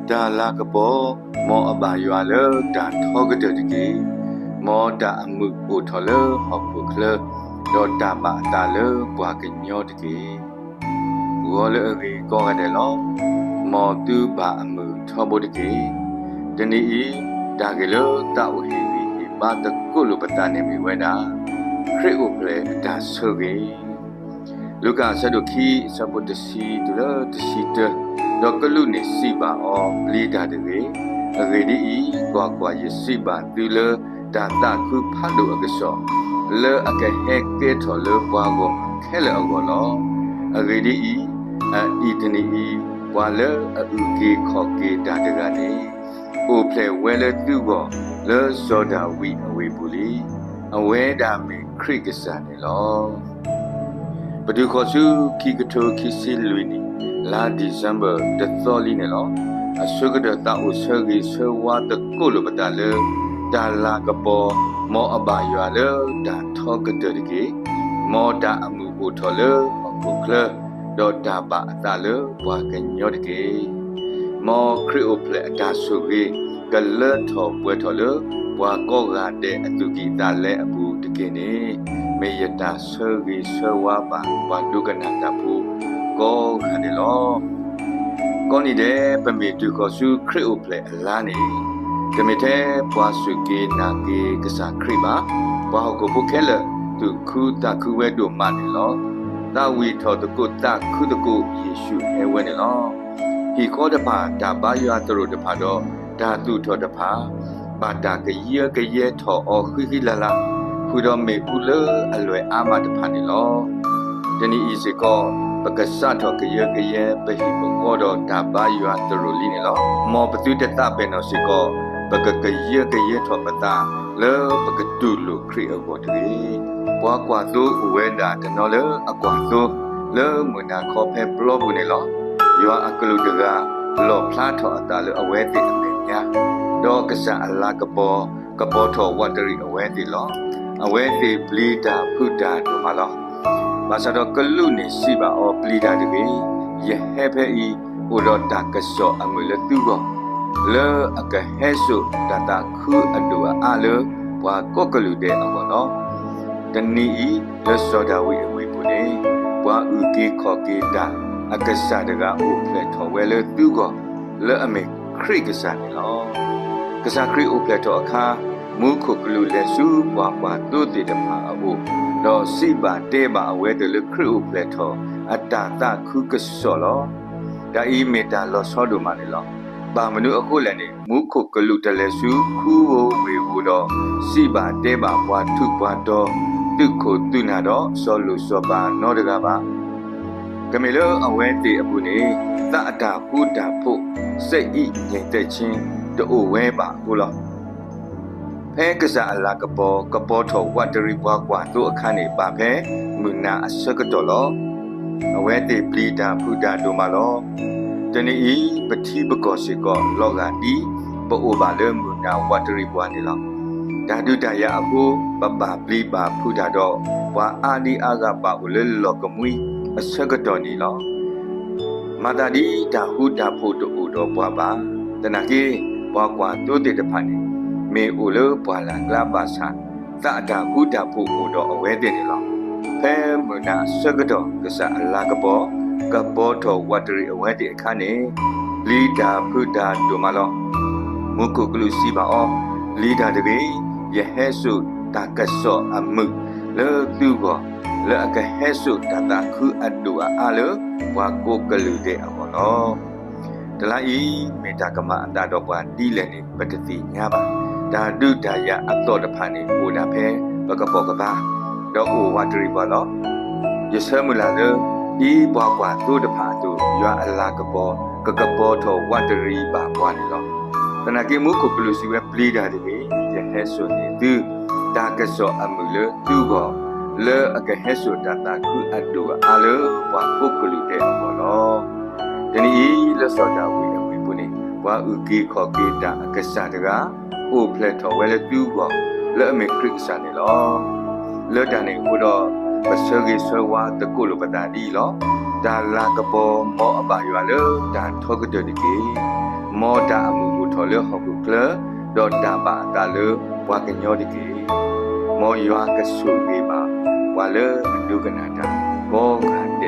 တၢ်လၤကပီၤ, မ်အဘၣ်ယွၤလၢတၢ်ထီကတၢၢ်တက့ၢ်. မ်တၢ်အမုာ်အိၣ်ထီၣ်လၢဟီၣ်ခိၣ်ချၢ, ဒီးတၢ်ဘၣ်အသးလၢပှၤကညီတက့ၢ်. ဂီၤလၢအဂ့ၤကိးဂၤဒဲးလီၤ. မ်သုဘၣ်အမုာ်ထီဘိတက့ၢ်. တနံၤအံၤ, တၢ်ဂ့ၢ်လၢသးအိၣ်ဟ့ၣ်ဂံၢ်ဟ့ၣ်ဘါသကိးလိာ်ပသးန့ၣ်မ့ၢ်ဝဲဒၣ်, ခရံာ်အိၣ်ဖျဲၣ်အတၢ်ဆိၣ်ဂ့ၤ လူၤကၣ်အဆၢဒိၣ်ခံ အဆၢဖိတဆံတုၤလၢတဆံတၢ, ဒီးကလူးန့ၣ်စံးဘၣ်အီၤ, ပျံၤတၢ်တဂ့ၤ. အဂ့ၢ်ဒ်အံၤ, ကွၢ်ကွၢ်, ယစံးဘၣ်သုလၢတၢ်သးခုဖးဒိၣ်အကစီၣ်, လၢအကဟဲကဲထီၣ်လၢပှၤဂီၢ်မုၢ်ခဲလၢာ်အဂီၢ်လီၤ. အဂ့ၢ်ဒ်အံၤ, အအံၤတနံၤအံၤ, ပှၤလၢအအုၣ်က့ၤခီၣ်က့ၤတၢ်တဂၤန့ၣ် အိၣ်ဖျဲၣ်ဝဲလၢသုဂီၢ်လၢစီၤဒၤဝံးအဝ့ၢ်ပူၤလံ. အဝဲဒၣ်မ့ၢ်ခရံာ်ကစၢ်န့ၣ်လီၤ. ပတုၤဃီၤဆူခံကထိခံဆံလွံၢ်နံၣ်, လါဒံၣ်စ့ဘၢၣ်တသီလံန့ၣ်လီၤ. အဆိကတၢၢ်သးအိၣ်ဆၢဂ့ၤဆၢဝါသကိးလိာ်ပသးလၢ တၢ်လၤကပီၤ, မ်အဘၣ်ယွၤလၢတၢ်ထီကတၢၢ်တက့ၢ်. မ်တၢ်အမုာ်အိၣ်ထီၣ်လၢဟီၣ်ခိၣ်ချၢ, ဒီးတၢ်ဘၣ်အသးလၢပှၤကညီတက့ၢ်. မ်ခရံာ်အိၣ်ဖျဲၣ်အတၢ်ဆိၣ်ဂ့ၤ ကလၢထီၣ်ပှဲၤထီၣ်လၢ ပှၤကိးဂၤဒဲးအသူၣ်ကံၢ်သးလဲအပူၤတက့ၢ်န့ၣ်, မ့ၢ်ယတၢ်ဆၢဂ့ၤဆၢဝါဘၣ်ပှၤဒိကနၣ်တၢ်ဖိကိးဂၤဒဲးလီၤ. ကိးနံၤဒဲး ပမ့ၢ်တုၤဃီၤဆူခရံာ်အိၣ်ဖျဲၣ်အလါန့ၣ်, တမ့ၢ်ထဲပှၤစူၢ်က့ၤနာ်က့ၤကစၢ်ခရံာ်ဘၣ်. ပှၤဟီၣ်ခိၣ်ဖိခဲလၢာ် သူၣ်ခုသးခုဝဲဒိၣ်မးန့ၣ်လီၤ. သးဝံၣ်ထီၣ်သကိးသးခုသကိး ယ့ၣ်ၡူးဟဲဝဲန့ၣ်လီၤ. ဟံၣ်ဃီတဖၣ်, တၢ်ဘါယွၤသရိာ်တဖၣ်ဒီး တၢ်သူၣ်ထီၣ်တဖၣ်, ဘၣ်တၢ်ကယၢကယဲထီၣ်အီၤဃံဃံလၤလၤ, ဃုာ်ဒီးမ့ၣ်အူလၢအလွဲၢ်အါမးတဖၣ်န့ၣ်လီၤ. တနံၤအံၤစ့ၢ်ကီး, ပကစးထီၣ်ကယၢကယဲပဟံၣ်ပဃီဒီးတၢ်ဘါယွၤသရိာ်လံန့ၣ်လီၤ. မ်ပသုတသးပဲာ်နီၣ်စ့ၢ်ကီး, ပကကယၢကယဲထီၣ်ပသးလၢပကတူၢ်လိာ်ခရံာ်အဂီၢ်တဂ့ၤ. ပှၤကွၢ်သိအိၣ်ဝဲဒၣ်တနီၤလၢအကွၢ်သိ, လၢမုၢ်နၤခီဖဲပျီပူၤန့ၣ်လီၤ. ယွၤအကလူးတဂၤ လီၣ်ဖျါထီၣ်အသးလၢအဝဲသ့ၣ်အမဲာ်ညါ, ဒီးကစၢ်အလၤကပီၤ ကပီၤထီၣ်ဝးတရံးအဝဲသ့ၣ်လီၤ. အဝဲသ့ၣ်ပျံၤတၢ်ဖုးတၢ်ဒိၣ်မးလီၤ. ဘၣ်ဆၣ်ဒီးကလူးန့ၣ်စံးဘၣ်အီၤ, ပျံၤတၢ်တဂ့ၤ. ယဟဲဖဲအံၤ အိၣ်ဒီးတၢ်ကစီၣ်အမုာ်လၢသုဂီၢ်, လၢအကဟဲစိာ်တၢ်သးခုအဒိၣ်အအါလၢပှၤကိးကလုာ်ဒဲးအဂီၢ်လီၤ. တနံၤအံၤလၢစီၤဒၤဝံးအဝ့ၢ်ပူၤန့ၣ်, ပှၤအုၣ်က့ၤခီၣ်က့ၤတၢ်အကစၢ်တဂၤအိၣ်ဖျဲၣ်ထီၣ်ဝဲလၢသုဂီၢ်, လၢအမ့ၢ်ခရံာ်ကစၢ်န့ၣ်လီၤ. ကစၢ်ခရံာ်အိၣ်ဖျဲၣ်ထီၣ်အခါ, မူခိၣ်ကလူးလဲၤဆူပှၤကွၢ်သိသ့ၣ်တဖၣ်အအိၣ်, ဒီးစံးဘၣ်တဲဘၣ်အဝဲသ့ၣ်လၢခရံာ်အိၣ်ဖျဲၣ်ထီၣ်အတၢ်သးခုကစီၣ်လီၤ. တၢ်အံၤမ့ၢ်တၢ်လီၤဆီဒိၣ်မးန့ၣ်လီၤ. ဘၣ်မနုၤအဃိလဲၣ်န့ၣ်, မူခိၣ်ကလူးတလဲၤဆူခူဧိၤဝ့ၢ်ဧိၤဒီး စံးဘၣ်တဲဘၣ်ပှၤထူးပှၤတီၤ, သုးခိၣ်သုးနၢ်ဒီးစီၤလိၣ်စီၤပၤနီတဂၤဘၣ်. ကမ့ၢ်လၢအဝဲသ့ၣ်အပူၤန့ၣ် သးအတၢ်ဃူတၢ်ဖိး, စဲအံၣ်ညံၣ်တဲၣ်ဆ့ တအိၣ်ဝဲဘၣ်အဃိလီၤ. ဖဲကစၢ်အလၤကပီၤ ကပီၤထီၣ်ဝးတရံးပှၤကွၢ်သိအခါန့ၣ် ဘၣ်ဖဲမုၢ်နၤအဆၢကတီၢ်လီၤ. အဝဲသ့ၣ်ပျံၤတၢ်ဖုးတၢ်ဒိၣ်မးလီၤ. တနံၤအံၤ ပထံပကီၢ်စ့ၢ်ကီး လီၤဂာ်ဒ်ပအိၣ်ဘၣ်လၢမုၢ်နၤဝးတရံးပှၤန့ၣ်လီၤ. တၢ်ဒုးတၢ်ယၤအဃိ ပဘၣ်ပျံၤဘၣ်ဖုးတၢ်ဒီး ပှၤအါဒံအါဂၤဘၣ်အိၣ်လၢလီၢ်ကမှံအဆၢကတီၢ်န့ၣ်လီၤ. မၤသးဒ်တၢ်ဃူတၢ်ဖိးတအိၣ်ဒီးပှၤဘၣ်. သနာ်က့ ပှၤကွၢ်သိသ့ၣ်တဖၣ်န့ၣ် မ့ၢ်အိၣ်လၢပှၢ်လၢ်ကျါဘၣ်ဆၣ် သးအတၢ်ဃူတၢ်ဖိးအိၣ်ဒီးအဝဲသ့ၣ်န့ၣ်လီၤ. ဖဲမုၢ်နၤအဆၢကတီၢ် ကစၢ်အလၤကပီၤ ကပီၤထီၣ်ဝးတရံးအဝဲသ့ၣ်အခါန့ၣ် ပျံၤတၢ်ဖုးတၢ်ဒိၣ်မးလီၤ. မူခိၣ်ကလူးစံးဘၣ်အီၤ, ပျံၤတၢ်တဂ့ၤ. ယဟဲစိာ်တၢ်ကစီၣ်အမုာ်လၢသုဂီၢ်, လၢအကဟဲစိာ်တၢ်သးခုအဒိၣ်အအါလၢပှၤကိးကလုာ်ဒဲးအဂီၢ်လီၤ. တလါအံၤ မ့ၢ်တၢ်ကမၤအသးဒီးပှၤဒ်လဲၣ်န့ၣ် ပတသ့ၣ်ညါဘၣ်. တၢ်ဒုးတၢ်ယၤအသီၣ်တဖၣ်န့ၣ် အိၣ်ဒၣ်ဖဲပကပိာ်ကပၤ, ဒီးအိၣ်ဝးတရံးပှၤလီၤ. ယဆၢမုၢ်လၢ်လၢ ဒ်ပှၤကွၢ်သိတဖၣ်အသိး ယွၤအလၤကပီၤ ကကပီၤထီၣ်ဝးတရံးဘၣ်ပှၤန့ၣ်လီၤ. သနာ်က့ မူခိၣ်ကလူးစံးဝဲ, ပျံၤတၢ်တဂ့ၤ. ယဟဲစိာ်န့ၢ်သု တၢ်ကစီၣ်အမုာ်လၢသုဂီၢ်, လၢအကဟဲစိာ်တၢ်သးခုအဒိၣ်အအါလၢပှၤကိးကလုာ်ဒဲးအဂီၢ်လီၤ. တနံၤအံၤလၢစီၤဒၤဝံးအဝ့ၢ်ပူၤန့ၣ် ပှၤအုၣ်က့ၤခီၣ်က့ၤတၢ်အကစၢ်တဂၤ အိၣ်ဖျဲၣ်ထီၣ်ဝဲလၢသုဂီၢ်, လၢအမ့ၢ်ခရံာ်ကစၢ်န့ၣ်လီၤ. လၢတၢ်န့ၣ်အဃိဒီး ပဆၢဂ့ၤဆၢဝါသကိးလိာ်ပသးဒ်အံၤလီၤ. တၢ်လၤကပီၤ မ်အဘၣ်ယွၤလၢတၢ်ထီကတၢၢ်တက့ၢ်. မ်တၢ်အမုာ်အိၣ်ထီၣ်လၢဟီၣ်ခိၣ်ချၢ, ဒီးတၢ်ဘၣ်အသးလၢပှၤကညီတက့ၢ်. မ်ယွၤကဆိၣ်ဂ့ၤဘၣ်ပှၤလၢအဒိကနၣ်တၢ်ကိးဂၤ